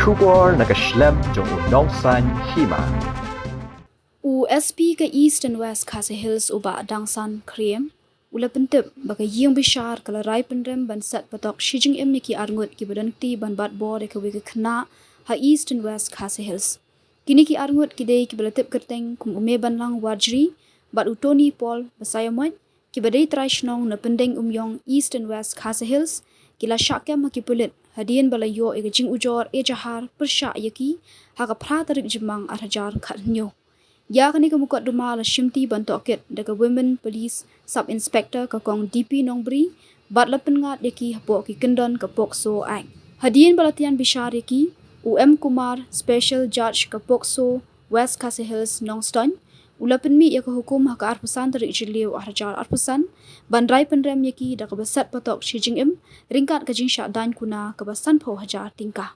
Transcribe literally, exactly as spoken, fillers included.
Khubor na ka shlem jong u Nongsaiñ Hima. U S P ka East and West Khasi Hills, u Bah Dangsan Khriem, u la pyntip ba ka ïing bishar ka la rai pynrem ban set patok shi jingim ïa ki arngut kiba don kti ban bat bor ïa kawei ka khynnah ha East and West Khasi Hills. Kine ki arngut ki dei kiba la tip kyrteng kum u Mebanlang Warjri bad u Tony Paul Basaiawmoit, kiba dei trai shnong na Pyndeng Umïong, East and West Khasi Hills, ki la shah kem ha ki pulit hadien ba la ïoh ïa ka jingujor ejahar pyrshah ïa ki ha ka phra tarik Jymmang ar hajar khathynñiew. Ïa kane ka mukotduma la shimti ban tohkit da ka Women Police Sub Inspector, ka Kong D P Nongbri, bad la pynngat ïa ki hapoh ki kyndon ka POCSO Act. Hadien ba la tian bishar ïa ki, u M Kumar, Special Judge ka POCSO West Khasi Hills Nongstoiñ, u la pynmih ïa ka hukum ha ka arphew san tarik Jylliew ar hajar arphew san ban rai pynrem ïa ki da kaba set patok shi jingim ryngkat ka jingshah daiñ kuna kaba sanphew hajar tyngka.